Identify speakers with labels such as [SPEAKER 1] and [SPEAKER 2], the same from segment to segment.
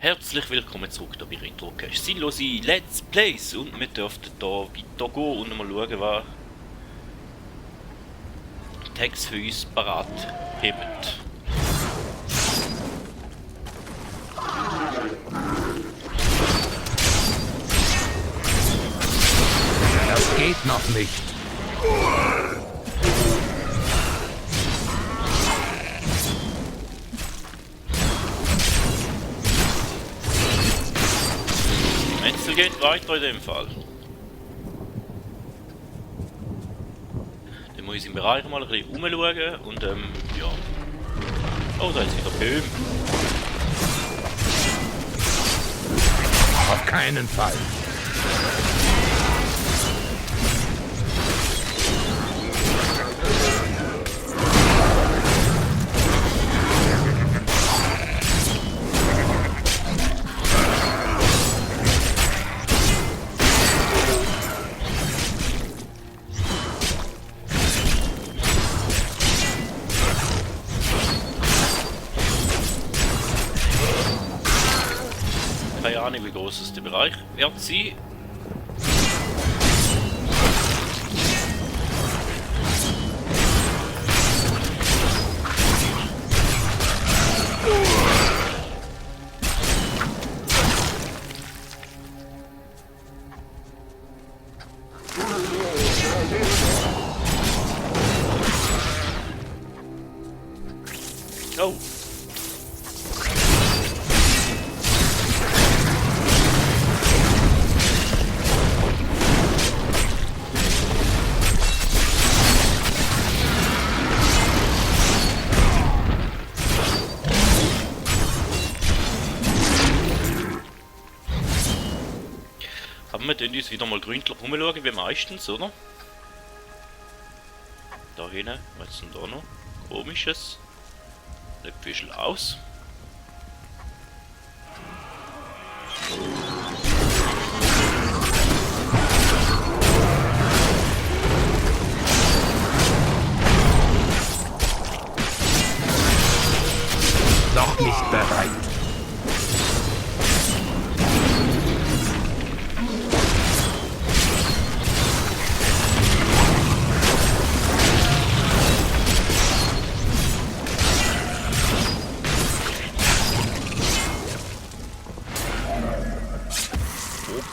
[SPEAKER 1] Herzlich willkommen zurück hier bei Retrocast. Sinnlose Let's Plays und wir dürften hier weitergehen und mal schauen, was Text für uns parat hebt.
[SPEAKER 2] Das geht noch nicht.
[SPEAKER 1] Menzel geht weiter in dem Fall. Dann muss ich im Bereich mal ein bisschen rumschauen und ja. Oh, da ist wieder Böhm.
[SPEAKER 2] Auf keinen Fall.
[SPEAKER 1] Keine Ahnung, wie groß es der Bereich wird sein. Oh. Aber wir tun uns wieder mal gründlich umschauen, wie meistens, oder? Da hinten, was ist denn da noch? Komisches. Der Fischl aus.
[SPEAKER 2] Noch nicht bereit.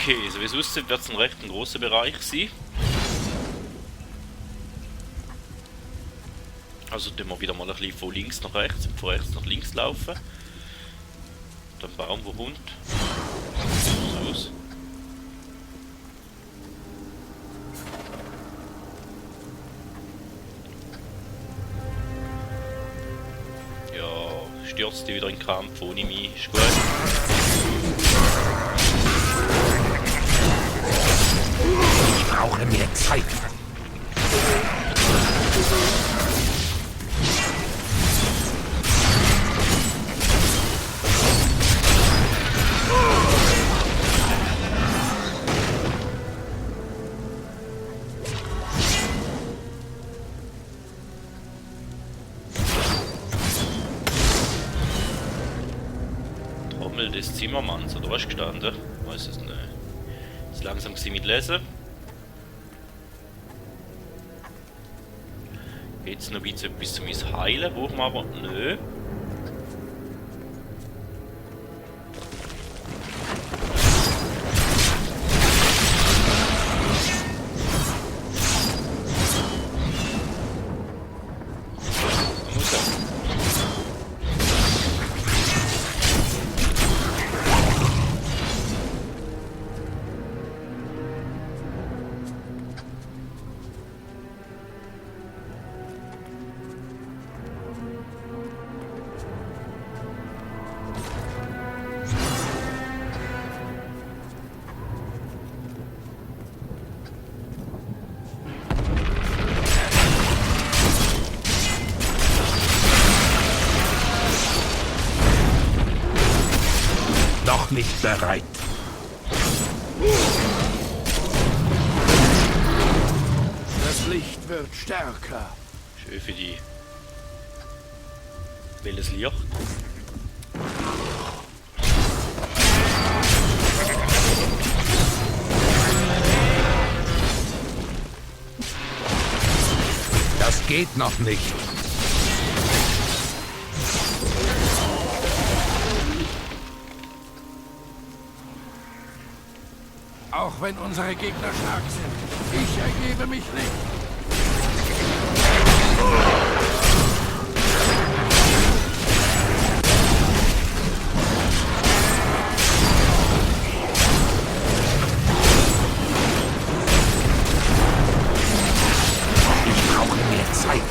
[SPEAKER 1] Okay, so wie es aussieht, wird es ein recht großer Bereich sein. Also tun wir wieder mal ein bisschen von links nach rechts und von rechts nach links laufen. Der Baum, wo kommt. So aus. Ja, stürzt die wieder in den Kampf ohne mich, ist gut.
[SPEAKER 2] Ich brauche mehr Zeit.
[SPEAKER 1] Trommel des Zimmermanns, oder was ist gestanden? Weiß es nicht. Ist langsam gewesen mit Lesen. Jetzt noch ein bisschen etwas zu meinem Heilen, brauchen wir aber nö. Muss er.
[SPEAKER 2] Noch nicht bereit.
[SPEAKER 3] Das Licht wird stärker.
[SPEAKER 1] Schön für die. Welches Licht?
[SPEAKER 2] geht noch nicht.
[SPEAKER 3] Auch wenn unsere Gegner stark sind, ich ergebe mich nicht.
[SPEAKER 2] Ich brauche mehr Zeit.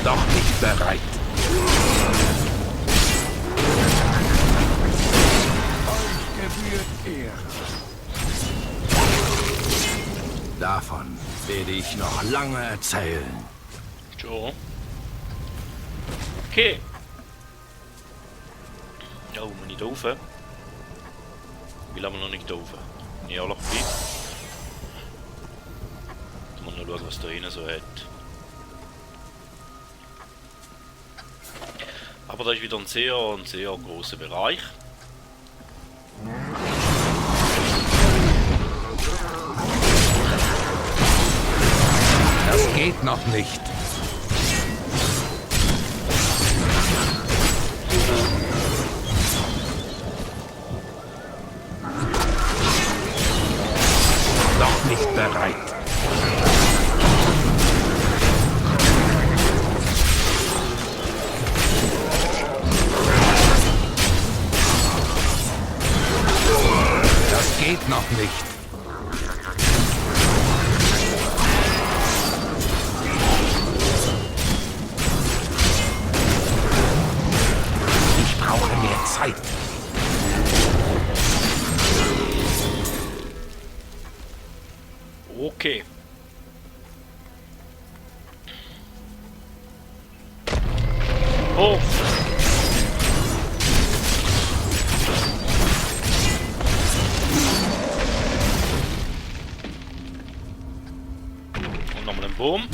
[SPEAKER 2] Noch nicht bereit.
[SPEAKER 3] Euch gebührt Ehre. Davon werde ich noch lange erzählen.
[SPEAKER 1] Schon. Okay. Ja, wir nicht rauf. Will aber noch nicht rauf. Ja, noch ein. Jetzt muss man noch schauen, was da drinnen so hat. Aber da ist wieder ein sehr großer Bereich.
[SPEAKER 2] Das geht noch nicht. Noch nicht bereit. Das geht noch nicht. Ich brauche mehr Zeit.
[SPEAKER 1] Okay. Oh! Und nochmal ein Boom.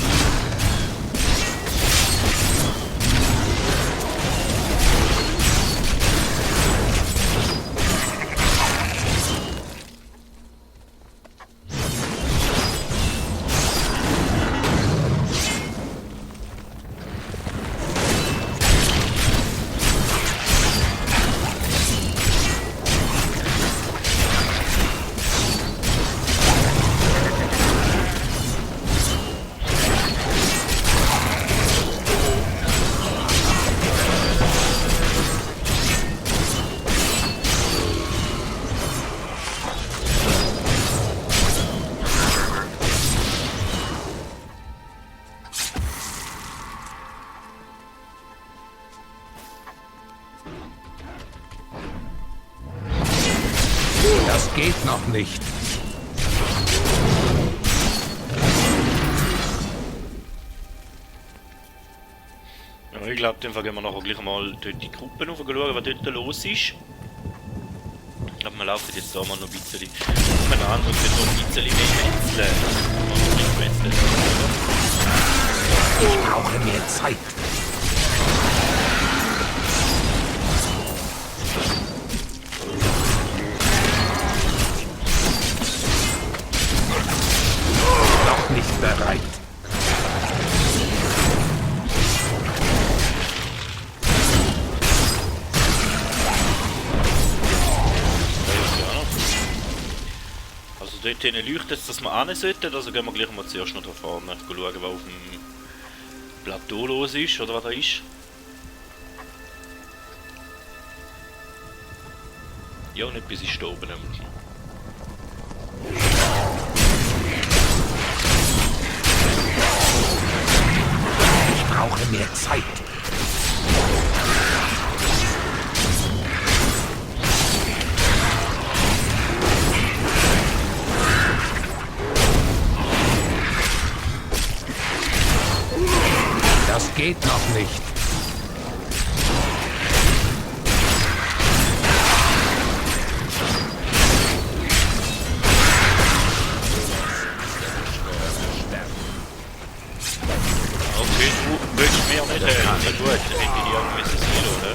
[SPEAKER 2] Das geht noch nicht.
[SPEAKER 1] Ja, ich glaube, dann gehen wir nachher gleich mal dort die Gruppen auf und schauen, was dort los ist. Ich glaube, wir laufen jetzt da mal noch ein bisschen umeinander und dann noch ein bisschen mehr metzeln.
[SPEAKER 2] Ich brauche mehr Zeit. Noch nicht bereit.
[SPEAKER 1] Also dort hinten leuchtet es, dass wir hin sollten, also gehen wir gleich mal zuerst noch da vorne schauen, was auf dem Plateau los ist, oder was da ist. Ja, nicht bis ich da oben nämlich.
[SPEAKER 2] Ich brauche mehr Zeit. Das geht noch nicht.
[SPEAKER 1] Okay, du willst mir nicht helfen. Ja gut, dann hätte ich die auch müssen sehen, oder?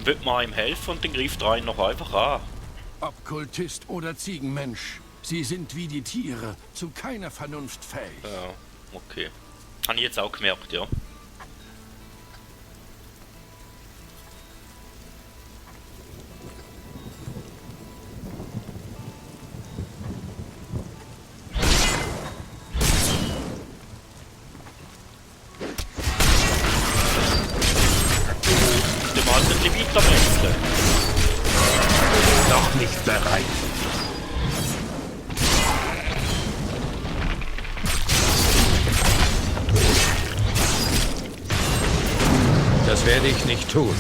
[SPEAKER 1] wird man ihm helfen und dann greift er einen noch einfach an.
[SPEAKER 3] Ob Kultist oder Ziegenmensch, sie sind wie die Tiere, zu keiner Vernunft fähig.
[SPEAKER 1] Ja, okay. Habe ich jetzt auch gemerkt, ja. Dem Alten ein bisschen weiter wechseln.
[SPEAKER 2] Noch nicht bereit. Das werde ich nicht tun.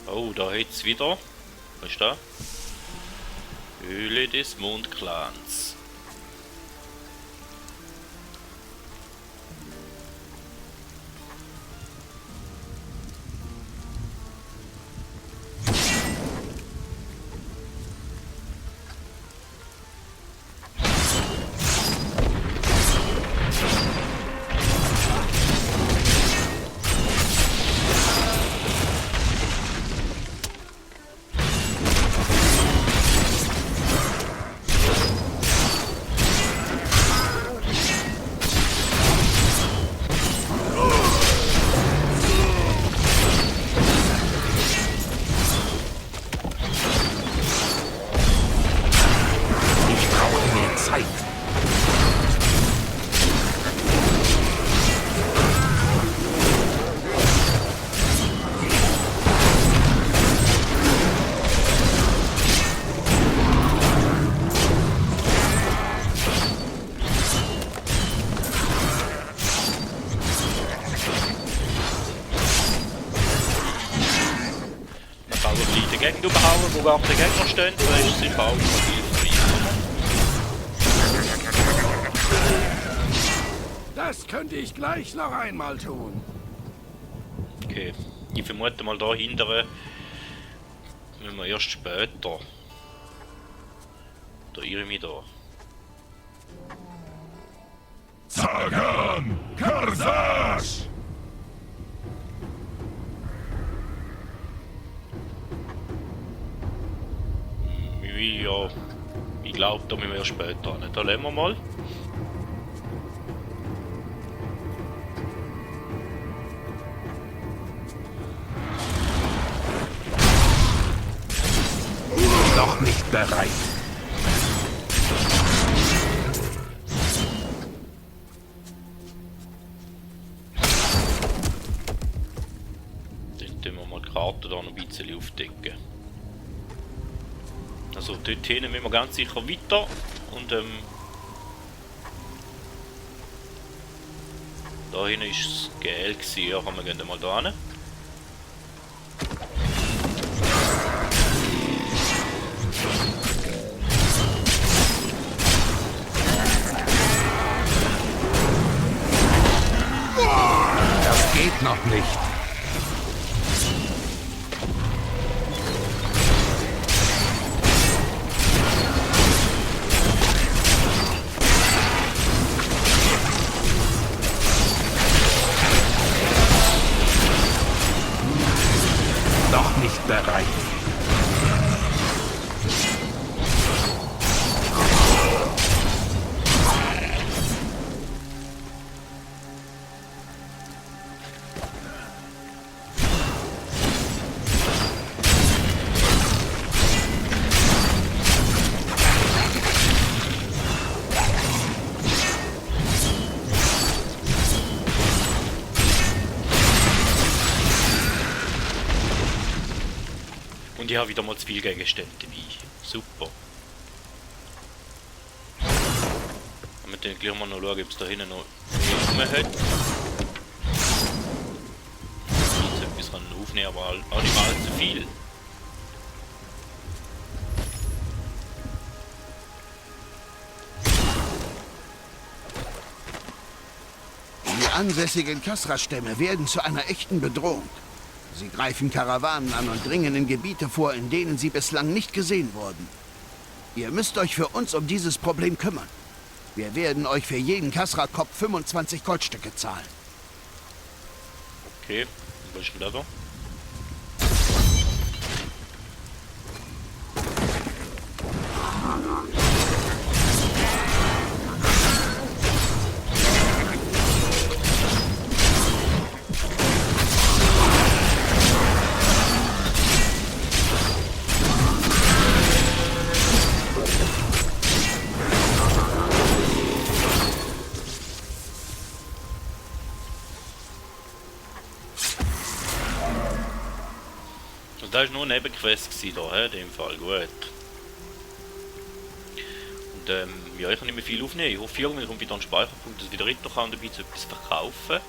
[SPEAKER 1] Oh, da hätt's wieder. Was ist da? Höhle des Mondclans.
[SPEAKER 2] Ich brauche mehr Zeit.
[SPEAKER 1] Man kann so kleine Gegner behauen, wo gar der Gegner stehen, dann ist es im Bau stabil frei.
[SPEAKER 3] Das könnte ich gleich noch einmal tun.
[SPEAKER 1] Okay, ich vermute mal da hinten müssen wir erst später. Da irre ich mich da.
[SPEAKER 4] Zagan! Karsash!
[SPEAKER 1] Ja, ich glaube, da müssen wir erst später hin. Da lassen wir mal.
[SPEAKER 2] Noch nicht bereit.
[SPEAKER 1] Dann tun wir mal die Karte da noch ein bisschen aufdecken. Also dort hinten müssen wir ganz sicher weiter und da hinten war es gel gewesen, ja, wir gehen mal da hin.
[SPEAKER 2] Das geht noch nicht. Noch nicht bereit.
[SPEAKER 1] Und ich habe wieder mal zu viele Gegenstände dabei. Super. Wir müssen gleich mal noch schauen, ob es da hinten noch mehr hat. Jetzt etwas kann aufnehmen, aber auch nicht mal allzu viel.
[SPEAKER 5] Die ansässigen Kasra-Stämme werden zu einer echten Bedrohung. Sie greifen Karawanen an und dringen in Gebiete vor, in denen sie bislang nicht gesehen wurden. Ihr müsst euch für uns um dieses Problem kümmern. Wir werden euch für jeden Kasra-Kopf 25 Goldstücke zahlen.
[SPEAKER 1] Okay, wo ist denn der da? Das war nur ein Nebenquest da, in dem Fall, gut. Und ja, ich kann nicht mehr viel aufnehmen. Ich hoffe, irgendwie kommt wieder ein Speicherpunkt, dass ich wieder rein kann und dabei etwas verkaufen.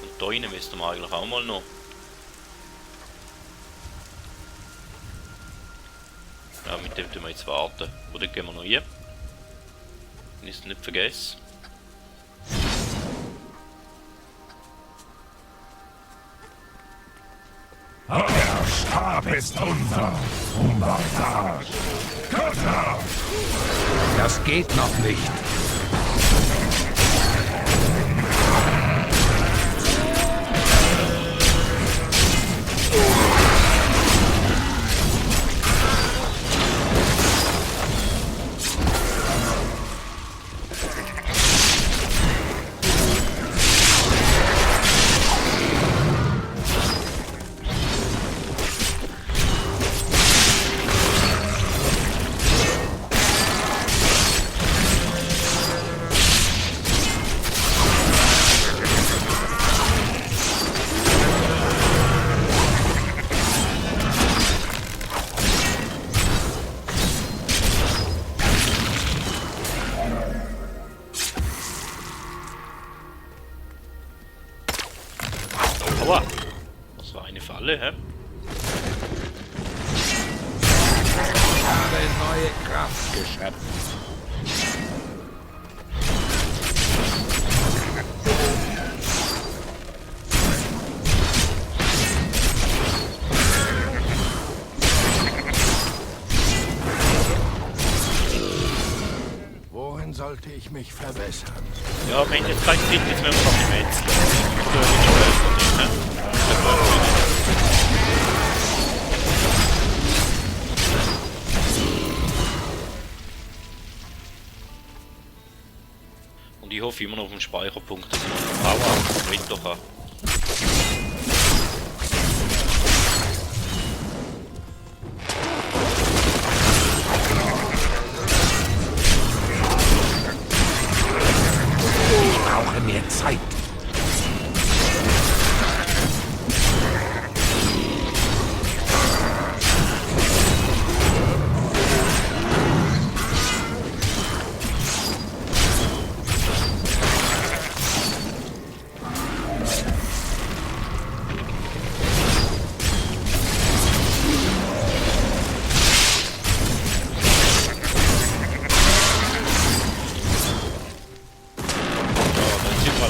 [SPEAKER 1] Und da rein müssten wir eigentlich auch mal noch. Ja, mit dem tun wir jetzt warten. Oder gehen wir noch hier. Wenn ich es nicht vergesse.
[SPEAKER 4] Euer Stab ist unser Umbartage. Kata!
[SPEAKER 2] Das geht noch nicht.
[SPEAKER 1] Aua! Das war eine Falle, hä?
[SPEAKER 2] Ich habe neue Kraft geschöpft.
[SPEAKER 3] Worin sollte ich mich verbessern?
[SPEAKER 1] Ja, wir haben jetzt keine Zeit, jetzt müssen wir noch die Metzler. So, jetzt schnell von denen, ne? Und ich hoffe immer noch auf den Speicherpunkt, dass ich noch Power weiter kann.
[SPEAKER 2] Ich brauche mehr Zeit.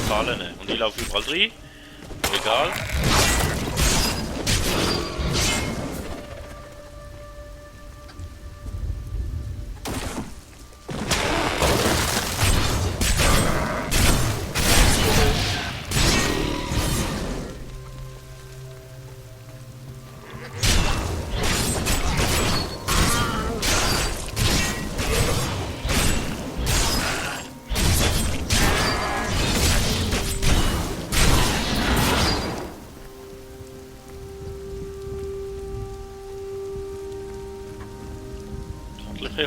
[SPEAKER 1] Fallen. Und ich laufe überall rein. Egal.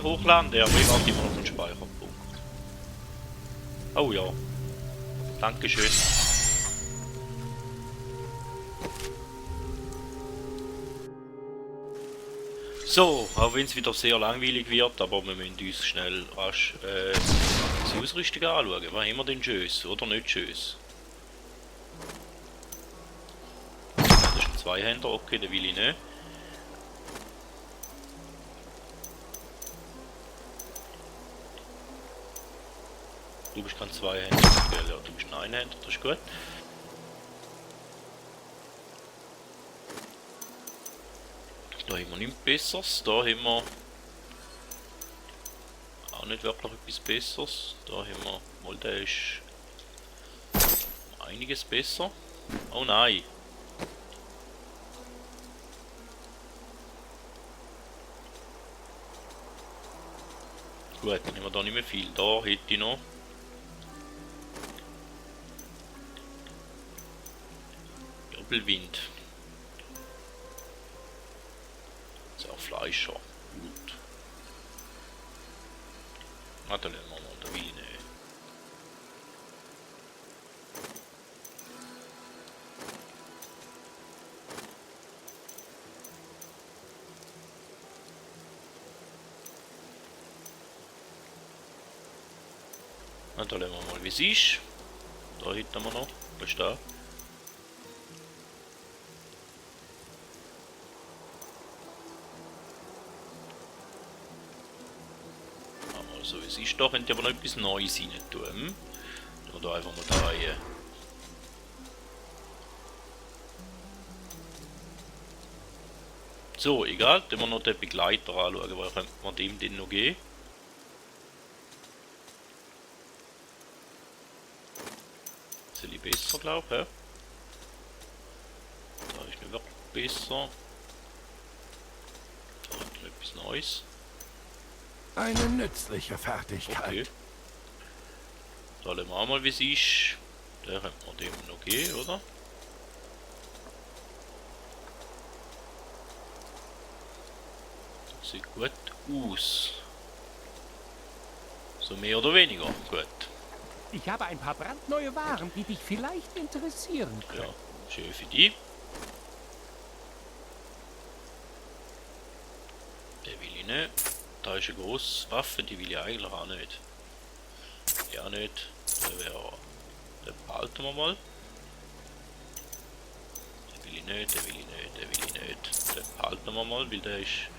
[SPEAKER 1] Hochladen, aber ich warte immer noch auf den Speicherpunkt. Oh ja. Dankeschön. So, auch wenn es wieder sehr langweilig wird, aber wir müssen uns schnell rasch die Ausrüstung anschauen. Was haben wir denn Schönes oder nicht Schönes? Das ist ein Zweihänder, okay, den will ich nicht. Du bist kein Zweihänder, ja, du bist ein Einhänder, das ist gut. Da haben wir nichts Besseres, da haben wir Auch nicht wirklich etwas Besseres. Da haben wir mal, der ist einiges besser. Oh nein. Gut, dann haben wir da nicht mehr viel. Da hätte ich noch. Wirbelwind. Das ist auch Fleischer. Gut. Na, dann nehmen wir mal, da will ich nicht. Na, da nehmen wir mal, wie es ist. Da hätten wir noch. Was ist da? So, es ist da, könnte aber noch etwas Neues rein tun. Tun wir da einfach mal drehen. So, egal, dann wir noch den Begleiter anschauen, was könnte man dem denn noch geben? Das ist besser, glaube ich. Ja? Da ist nicht wirklich besser. Da hat noch etwas Neues.
[SPEAKER 3] Eine nützliche Fertigkeit.
[SPEAKER 1] Okay. Da schauen wir auch mal, wie es ist. Der könnte man dem noch geben, oder? Das sieht gut aus. So mehr oder weniger gut.
[SPEAKER 6] Ich habe ein paar brandneue Waren, die dich vielleicht interessieren können.
[SPEAKER 1] Ja, schön für die. Den will ich nicht. Da ist eine grosse Waffe, die will ich eigentlich auch nicht. Ja nicht. Der wäre. Den behalten wir mal. Den will ich nicht, den will ich nicht, den will ich nicht. Den behalten wir mal, weil der ist.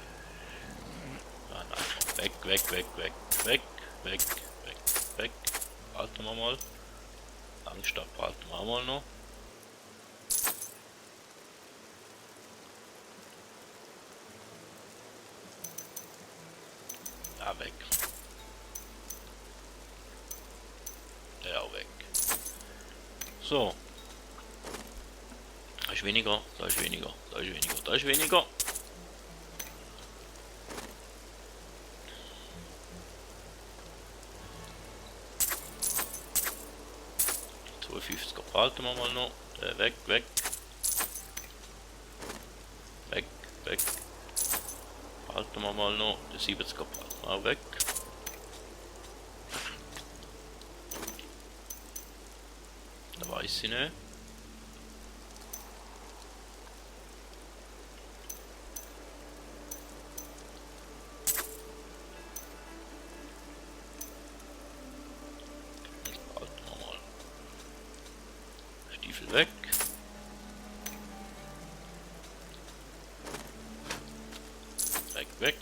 [SPEAKER 1] Ah nein. Weg, weg, weg, weg, weg, weg, weg, weg. Behalten wir mal. Langstab behalten wir auch mal noch. Ja, weg. Der auch weg. So. Da ist weniger, da ist weniger, da ist weniger, da ist weniger. Behalten wir mal noch. Weg, weg. Weg, weg. Behalten wir mal noch. Der 70er behalten wir auch weg. Da weiß ich nicht. Weg. Weg, weg.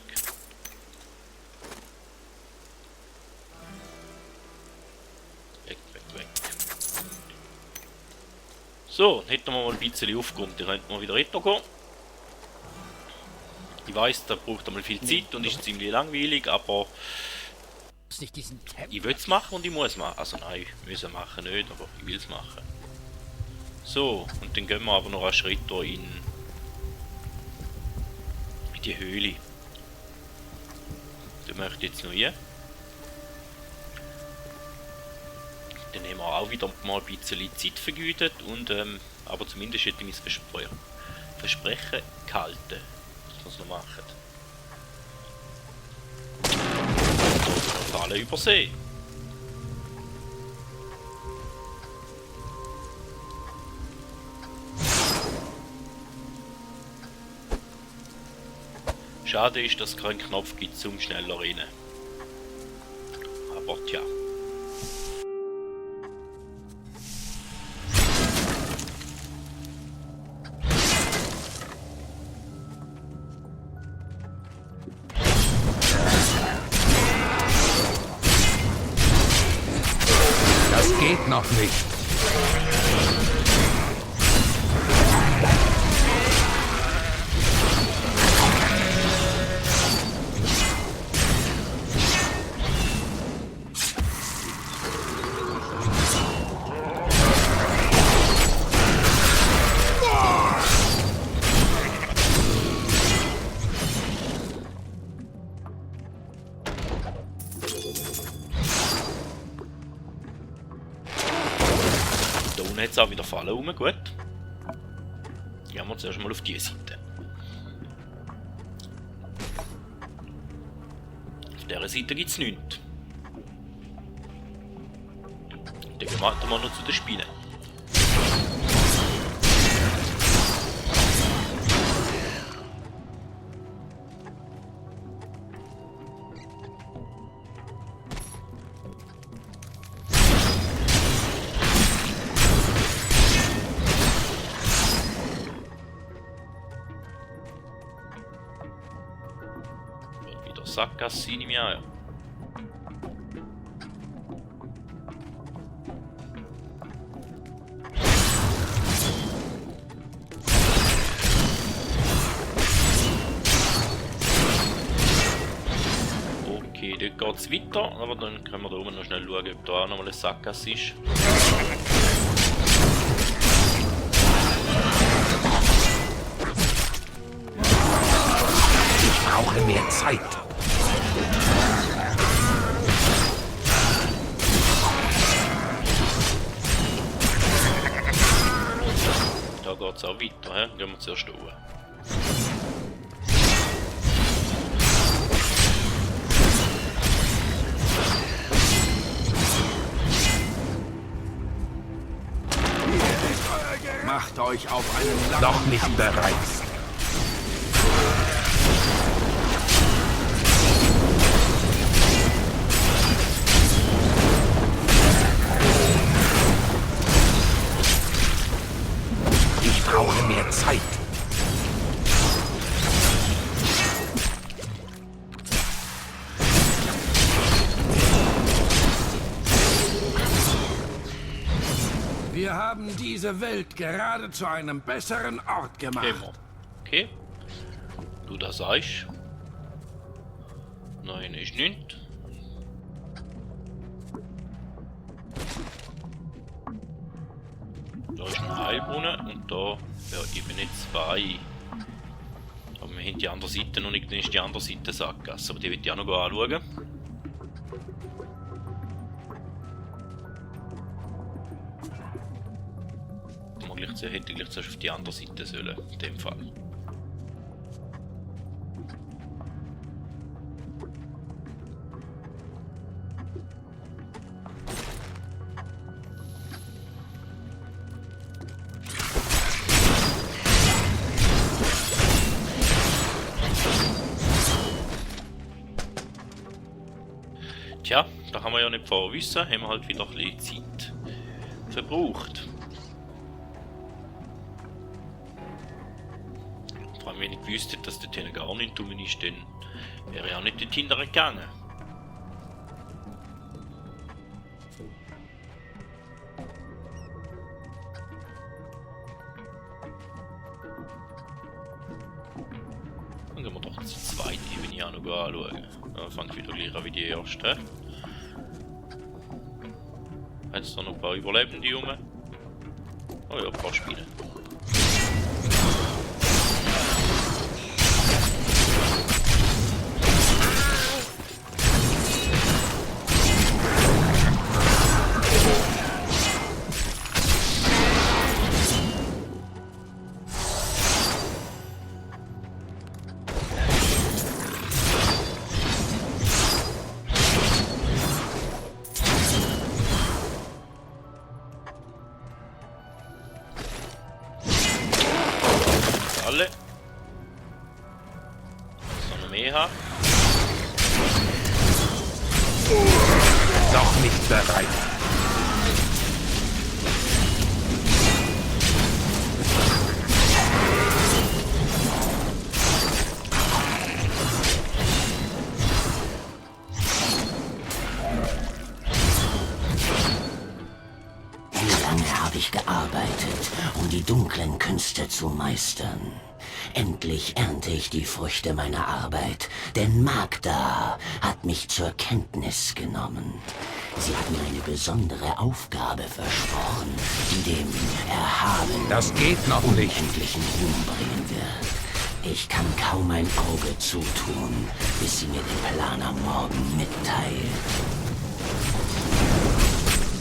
[SPEAKER 1] Weg, weg, weg. So, dann hätten wir mal ein bisschen aufgeräumt. Dann könnten wir wieder weitergehen. Ich weiss, da braucht einmal viel Zeit und ist ziemlich langweilig, aber ich will es machen und ich muss es machen. Also nein, müssen machen nicht, aber ich will es machen. So, und dann gehen wir aber noch einen Schritt hier in die Höhle. Da möchte ich jetzt noch hin. Dann haben wir auch wieder mal ein bisschen Zeit vergütet und aber zumindest hätte ich mein Versprechen gehalten, dass wir es noch machen. Falle übersehen. Schade ist, dass es keinen Knopf gibt zum schneller rennen. Aber tja.
[SPEAKER 2] Das geht noch nicht.
[SPEAKER 1] unten hat es auch wieder Fallen rum, gut. Gehen wir zuerst mal auf diese Seite. Auf dieser Seite gibt es nichts. Dann gehen wir mal noch zu den Spinnen. Wieder Sackgasse nehme ich an, ja. Okay, dort geht es weiter, aber dann können wir da oben noch schnell schauen, ob da auch nochmal eine Sackgasse ist.
[SPEAKER 2] Ich brauche mehr Zeit.
[SPEAKER 1] Da geht es auch weiter, he? Gehen wir zuerst hoch.
[SPEAKER 3] Macht euch auf einen langen
[SPEAKER 2] Noch nicht bereit. Ich brauche mehr Zeit.
[SPEAKER 3] Wir haben diese Welt gerade zu einem besseren Ort gemacht.
[SPEAKER 1] Immer. Okay. Du das sagst. Nein, ist nicht. Da ist ein Heilbrunnen und da ja, eben 2. Aber wir haben die andere Seite noch nicht, dann ist die andere Seite Sackgasse. Aber die will ich auch noch anschauen. Hätte ich gleich zuerst auf die andere Seite sollen, in dem Fall. Tja, da kann man ja nicht vorher wissen, haben wir halt wieder ein bisschen Zeit verbraucht. Vor allem, wenn ich gewusst hätte, dass dort hinten gar nicht rum ist, dann wäre ich auch nicht dort hinterher gegangen. Dann gehen wir doch die zweite Ebene auch noch anschauen. Dann fange ich wieder gleich an wie die erste. Hat es da noch ein paar Überlebende rum? Oh ja, ein paar Spiele. Alle. Was noch mehr haben.
[SPEAKER 2] Noch nicht bereit.
[SPEAKER 7] Wie lange habe ich gearbeitet, um die dunklen Künste zu meistern? Endlich ernte ich die Früchte meiner Arbeit, denn Magda hat mich zur Kenntnis genommen. Sie hat mir eine besondere Aufgabe versprochen, die dem Erhabenen
[SPEAKER 2] Das geht noch nicht.
[SPEAKER 7] unendlichen Ruhm bringen wird. Ich kann kaum ein Auge zutun, bis sie mir den Plan am Morgen mitteilt.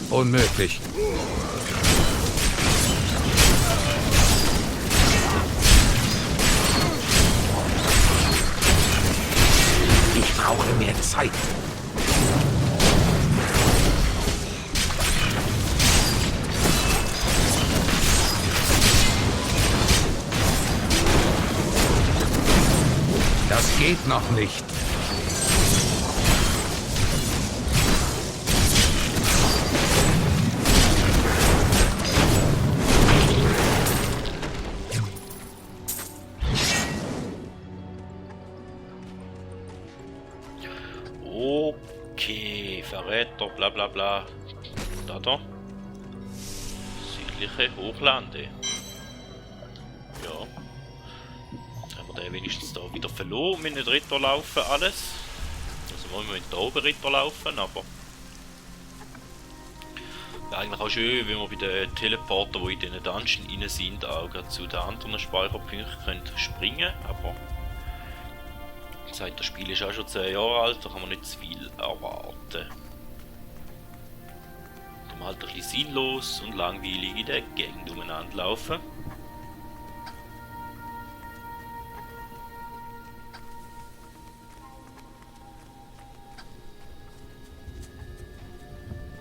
[SPEAKER 2] Unmöglich. brauche mehr Zeit. Das geht noch nicht.
[SPEAKER 1] Okay, Verräter, bla bla bla. Da. Südliche Hochlande. Ja. Haben wir den wenigstens da wieder verloren mit nicht Ritterlaufen alles. Also wollen wir da oben Ritterlaufen, aber... Wäre eigentlich auch schön, wenn wir bei den Teleporter, die in diesen Dungeon rein sind, auch gerade zu den anderen Speicherpunkten können springen, aber... Das Spiel ist auch schon 10 Jahre alt, da kann man nicht zu viel erwarten. Dann halt ein bisschen sinnlos und langweilig in der Gegend umeinander laufen.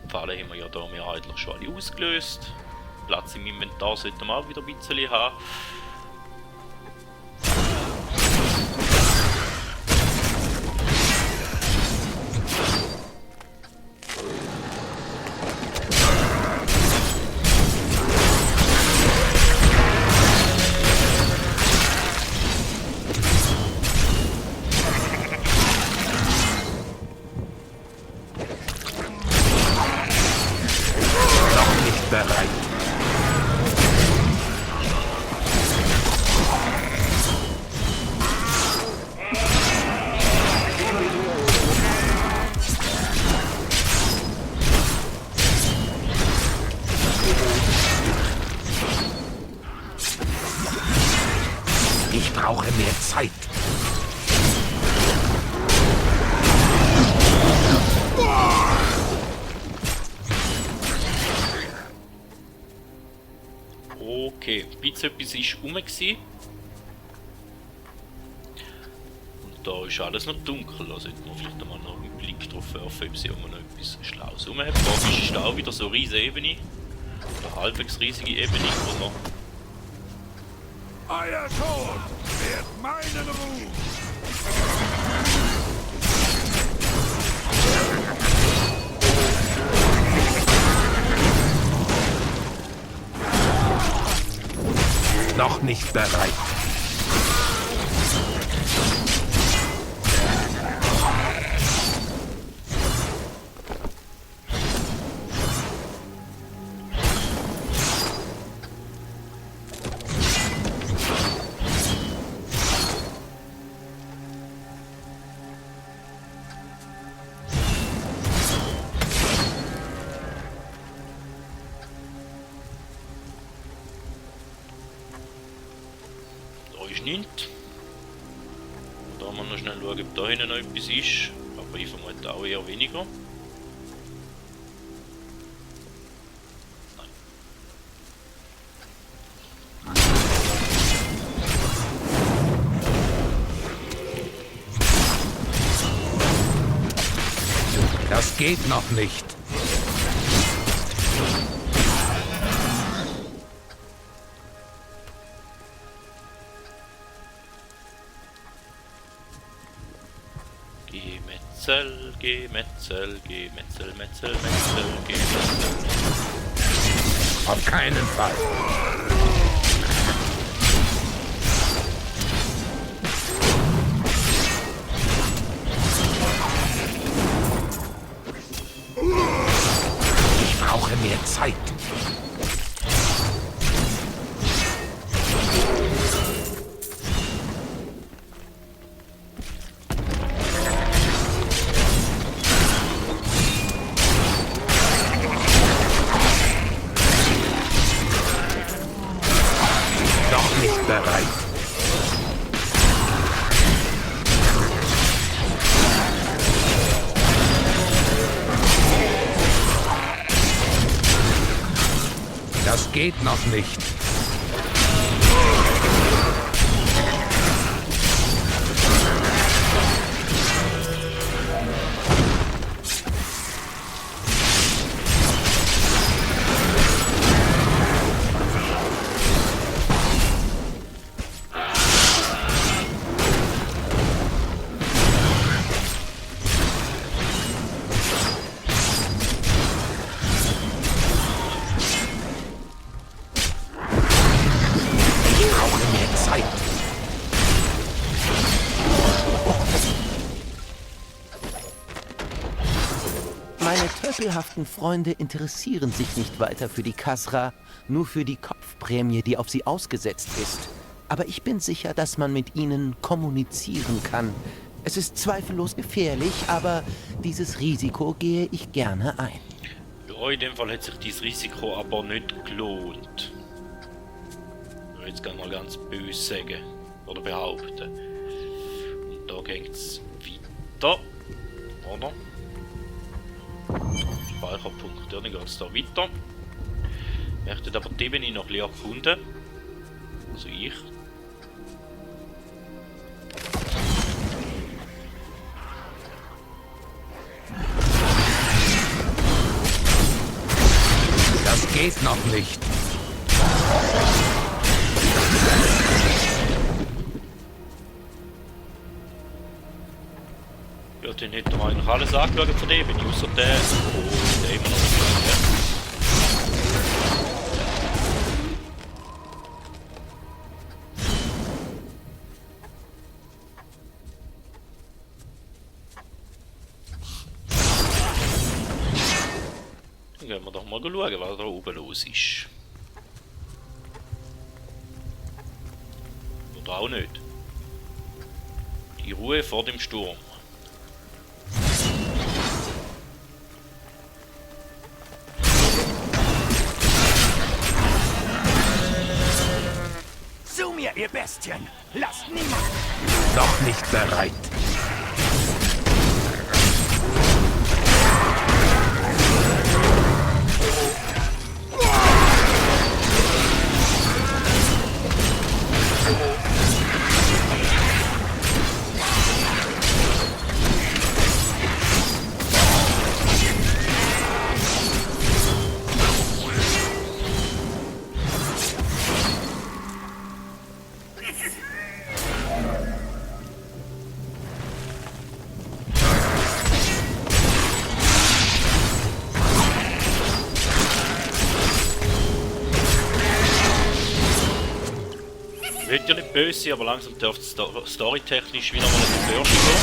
[SPEAKER 1] Die Pfeile haben wir ja da mehrheitlich schon alle ausgelöst. Platz im Inventar sollten wir auch wieder ein bisschen haben.
[SPEAKER 2] Bereit. Ich brauche mehr Zeit.
[SPEAKER 1] Okay, ein bisschen etwas ist rum gewesen. Und da ist alles noch dunkel, da sollten wir vielleicht mal noch einen Blick drauf werfen, ob sie immer noch etwas Schlaues rum haben. Da ist da auch wieder so eine riesige Ebene, oder halbwegs riesige Ebene, wo noch...
[SPEAKER 4] Euer Tod wird meinen Ruhm.
[SPEAKER 2] Noch nicht bereit.
[SPEAKER 1] Ist nichts. Da muss man noch schnell schauen, ob da hinten noch etwas ist. Aber ich vermute auch eher weniger. Nein.
[SPEAKER 2] Das geht noch nicht.
[SPEAKER 1] Gemetzel, Gemetzel, Metzel, Gemetzel.
[SPEAKER 2] Auf keinen Fall. Ich brauche mehr Zeit. Bereit. Das geht noch nicht.
[SPEAKER 8] Meine tölpelhaften Freunde interessieren sich nicht weiter für die Kasra, nur für die Kopfprämie, die auf sie ausgesetzt ist. Aber ich bin sicher, dass man mit ihnen kommunizieren kann. Es ist zweifellos gefährlich, aber dieses Risiko gehe ich gerne ein.
[SPEAKER 1] Ja, in dem Fall hat sich dieses Risiko aber nicht gelohnt. Jetzt kann man ganz böse sagen oder behaupten. Und da geht es weiter. Oder? Speicherpunkt, ja, dann geht es da weiter. Ich möchte aber die Ebene noch ein bisschen erkunden. Also ich.
[SPEAKER 2] Das geht noch nicht.
[SPEAKER 1] Ja, dann hätten wir eigentlich alles angeschaut von der Ebene, außer der. Oh, der immer noch nicht. Dann gehen wir doch mal schauen, was da oben los ist. Oder auch nicht. Die Ruhe vor dem Sturm.
[SPEAKER 6] Zu mir, ihr Bestien! Lasst niemand!
[SPEAKER 2] Noch nicht bereit.
[SPEAKER 1] Ich will ja nicht böse sein, aber langsam dürfte es storytechnisch wieder mal in die Börse gehen.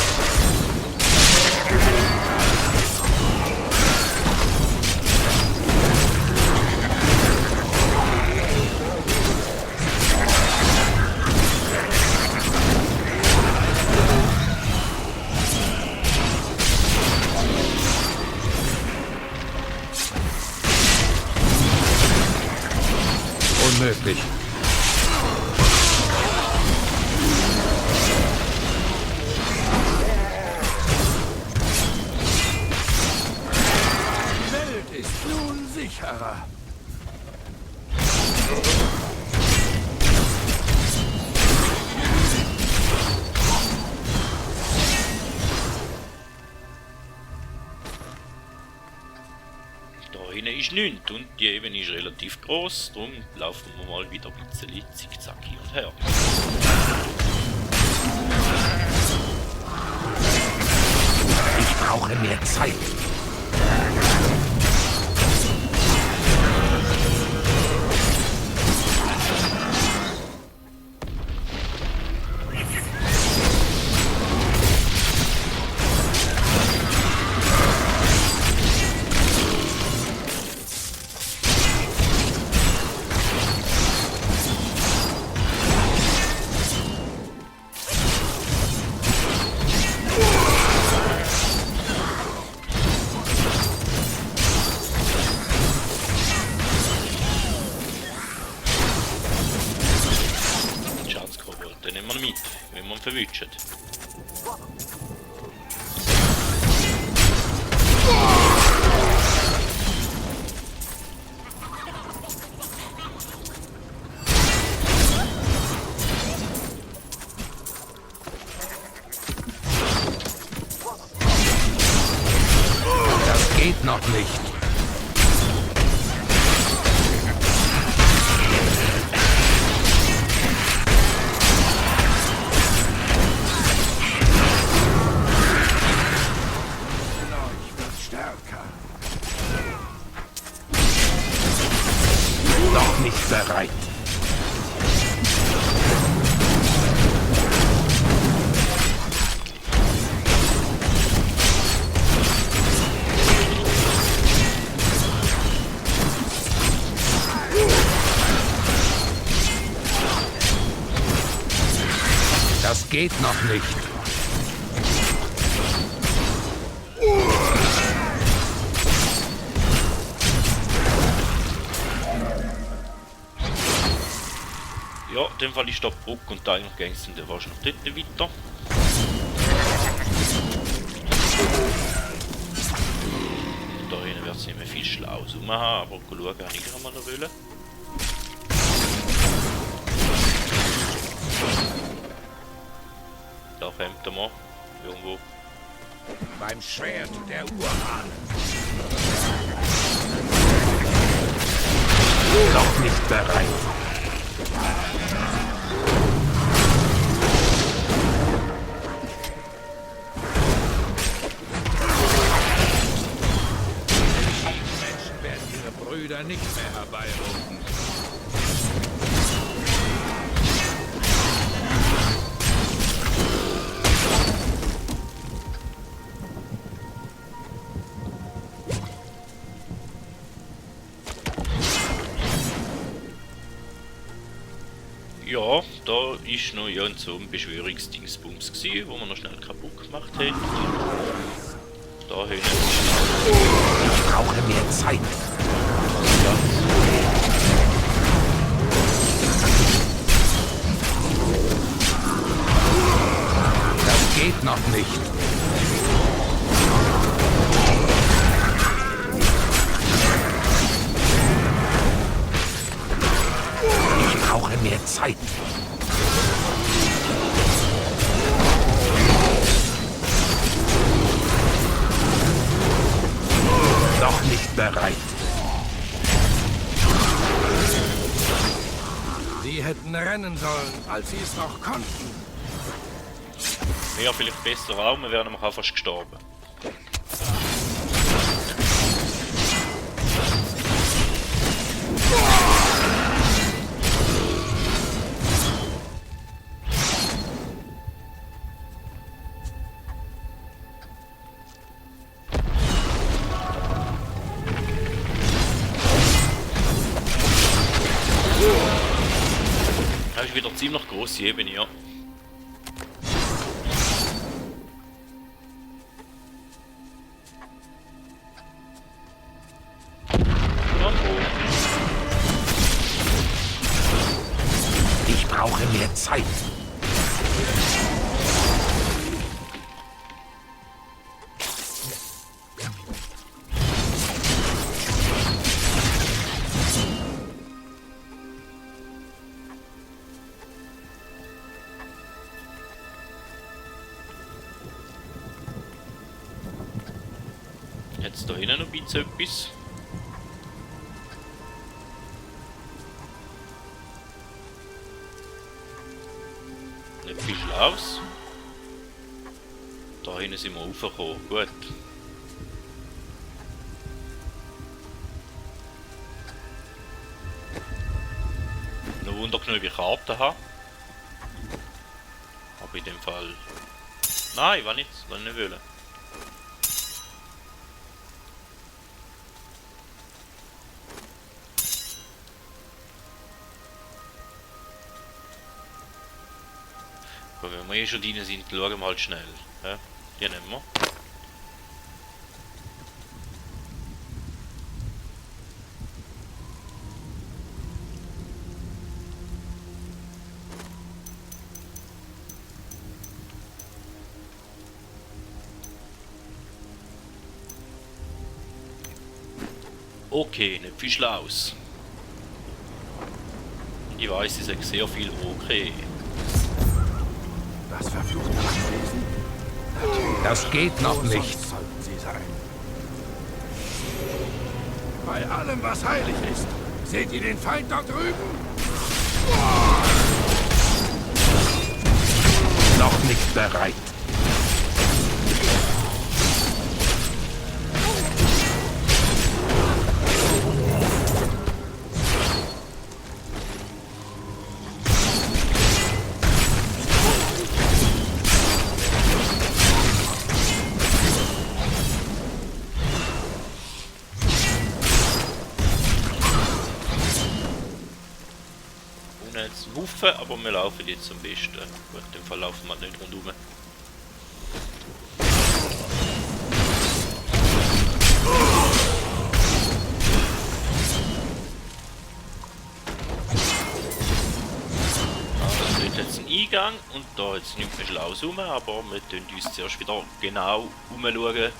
[SPEAKER 2] Unmöglich.
[SPEAKER 3] Die Welt ist nun sicherer.
[SPEAKER 1] Da hinten ist nichts und die Ebene ist relativ groß, darum laufen wir mal wieder ein bisschen zickzack hin und her.
[SPEAKER 2] Ich brauche mehr Zeit.
[SPEAKER 1] Schatzkobold, den nehmen wir mit, wenn wir ihn verwünschen.
[SPEAKER 2] Das geht noch nicht.
[SPEAKER 3] Euch wird stärker.
[SPEAKER 2] Noch nicht bereit. geht noch nicht.
[SPEAKER 1] Ja, in dem Fall ist da die Brücke und eigentlich ging es dann fast noch dort weiter. Da hinten wird es nicht mehr viel schlau haben, aber schauen, was ich mal noch wollen. Da kommt er mal. Irgendwo.
[SPEAKER 4] Beim Schwert der Urahnen.
[SPEAKER 2] Noch nicht bereit.
[SPEAKER 4] Menschen werden ihre Brüder nicht mehr herbeirufen.
[SPEAKER 1] Ja, da ist noch irgend so ein Beschwörungsdingsbums gewesen, wo man noch schnell kaputt gemacht hat. Da hinten
[SPEAKER 2] Ich brauche mehr Zeit. Das geht noch nicht. Ich brauche mehr Zeit. Noch nicht bereit.
[SPEAKER 3] Sie hätten rennen sollen, als sie es noch konnten.
[SPEAKER 1] wäre vielleicht besser auch, wir wären auch fast gestorben. Das ist wieder ziemlich grosse Ebene, ja.
[SPEAKER 2] Ich brauche mehr Zeit.
[SPEAKER 1] Jetzt da hinten noch ein bisschen etwas. Nicht viel Schlaues. Da hinten sind wir raufgekommen. Gut. Noch Wunder genug, wie ich Karten habe. Aber in dem Fall. Nein, war nichts, was ich nicht wollen. Aber wenn wir eh schon drin sind, schauen wir halt schnell. Ja, die nehmen wir. Okay, nicht viel Schlaues. Ich weiß, ich sage sehr viel okay.
[SPEAKER 3] Das verfluchte Anwesen?
[SPEAKER 2] Das geht noch
[SPEAKER 3] Wo
[SPEAKER 2] nicht.
[SPEAKER 3] sonst sollten sie sein? Bei allem, was heilig ist. Seht ihr den Feind dort drüben?
[SPEAKER 2] Noch nicht bereit.
[SPEAKER 1] jetzt einen Haufen, aber wir laufen jetzt am besten. Gut, in dem Fall laufen wir nicht rundherum. Also dort hat es einen Eingang und da hat es nichts mehr schlau rum, aber wir tun uns zuerst wieder genau umschauen.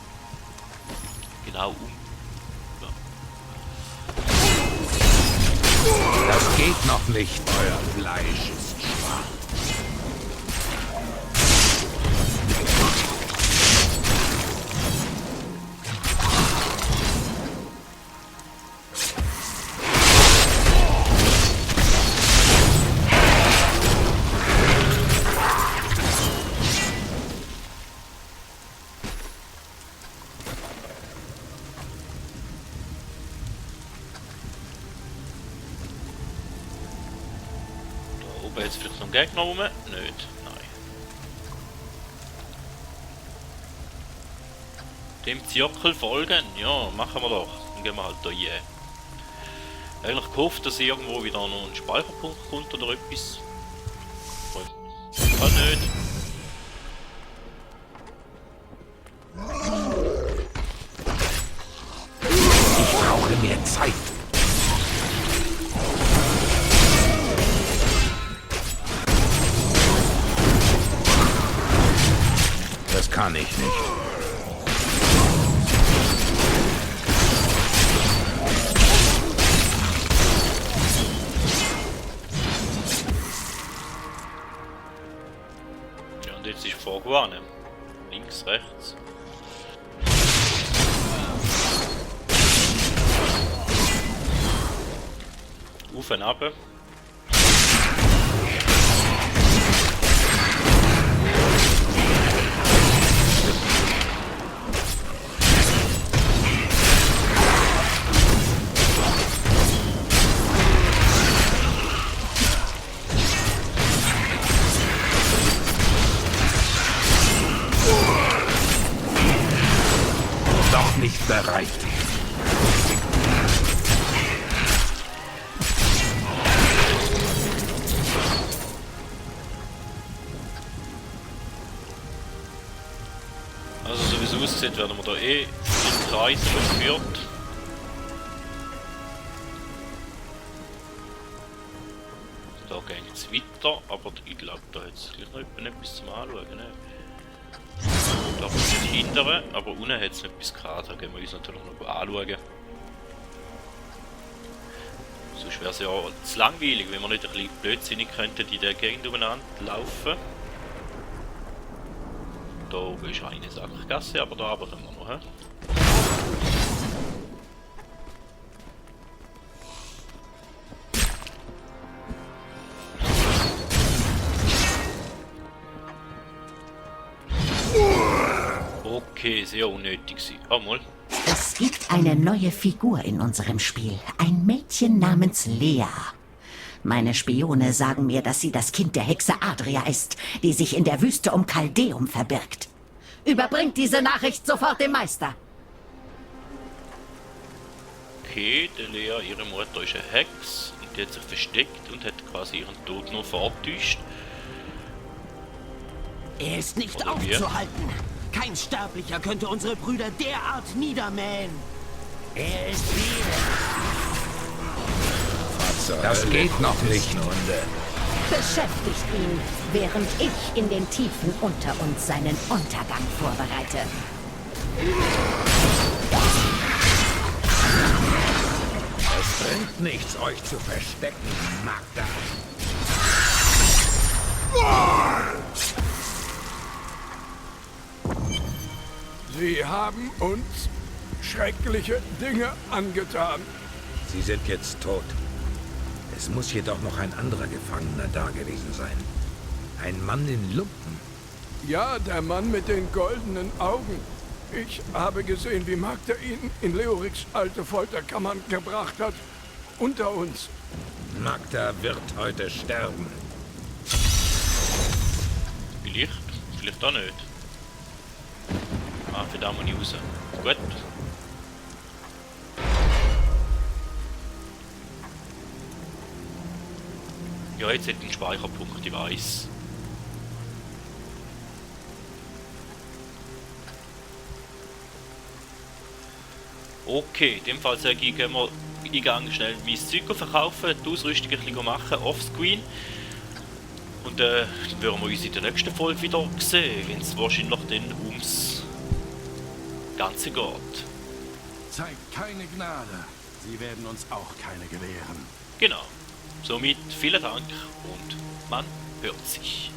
[SPEAKER 1] Genau um.
[SPEAKER 2] Das geht noch nicht.
[SPEAKER 4] Euer Fleisch ist schwach.
[SPEAKER 1] Jetzt vielleicht noch ein Gegner rum? Nicht. Nein. Dem Zirkel folgen? Ja, machen wir doch. Dann gehen wir halt da rein. Eigentlich gehofft, dass irgendwo wieder noch ein Speicherpunkt kommt oder etwas. Kann nicht.
[SPEAKER 2] Ich brauche mehr Zeit. Das kann ich nicht.
[SPEAKER 1] Ja, und jetzt ist vorgewarnt. Links, rechts. Auf und ab.
[SPEAKER 2] Noch nicht bereit.
[SPEAKER 1] Also so wie es aussieht, werden wir da eh im Kreis geführt. Da geht es weiter, aber ich glaube, da hat es gleich noch etwas zum Anschauen. Ne? Da haben wir die hinteren, aber unten hat es noch etwas gehabt, da gehen wir uns natürlich noch anschauen. Sonst wäre es ja zu langweilig, wenn wir nicht ein bisschen blödsinnig könnten in der Gegend umeinander laufen. Da oben ist eine Sackgasse, aber da aber können wir noch. He? Okay, sehr unnötig gewesen. Oh, mal.
[SPEAKER 9] Es gibt eine neue Figur in unserem Spiel. Ein Mädchen namens Lea. Meine Spione sagen mir, dass sie das Kind der Hexe Adria ist, die sich in der Wüste um Kaldeum verbirgt. Überbringt diese Nachricht sofort dem Meister.
[SPEAKER 1] Okay, der Lea, ihre Mutter ist eine Hex und die hat sich versteckt und hat quasi ihren Tod nur vortäuscht.
[SPEAKER 10] Er ist nicht
[SPEAKER 1] Oder wir?
[SPEAKER 10] aufzuhalten. Kein Sterblicher könnte unsere Brüder derart niedermähen. Er ist hier.
[SPEAKER 2] Das geht noch nicht.
[SPEAKER 9] Beschäftigt ihn, während ich in den Tiefen unter uns seinen Untergang vorbereite.
[SPEAKER 4] Es bringt nichts, euch zu verstecken, Magda.
[SPEAKER 3] Sie haben uns schreckliche Dinge angetan.
[SPEAKER 2] Sie sind jetzt tot. Es muss jedoch noch ein anderer Gefangener da gewesen sein. Ein Mann in Lumpen.
[SPEAKER 3] Ja, der Mann mit den goldenen Augen. Ich habe gesehen, wie Magda ihn in Leoriks alte Folterkammern gebracht hat. Unter uns.
[SPEAKER 2] Magda wird heute sterben.
[SPEAKER 1] Vielleicht auch nicht. Ah, für da muss ich raus. Gut. Ja, jetzt hat ein Speicherpunkt, ich weiß. Okay, in dem Fall sage ich, ich gehe schnell mein Zeug verkaufen, die Ausrüstung ein bisschen machen, offscreen. Und dann werden wir uns in der nächsten Folge wieder sehen, wenn es wahrscheinlich dann ums Ganze geht.
[SPEAKER 3] Zeigt keine Gnade. Sie werden uns auch keine gewähren.
[SPEAKER 1] Genau. Somit vielen Dank und man hört sich.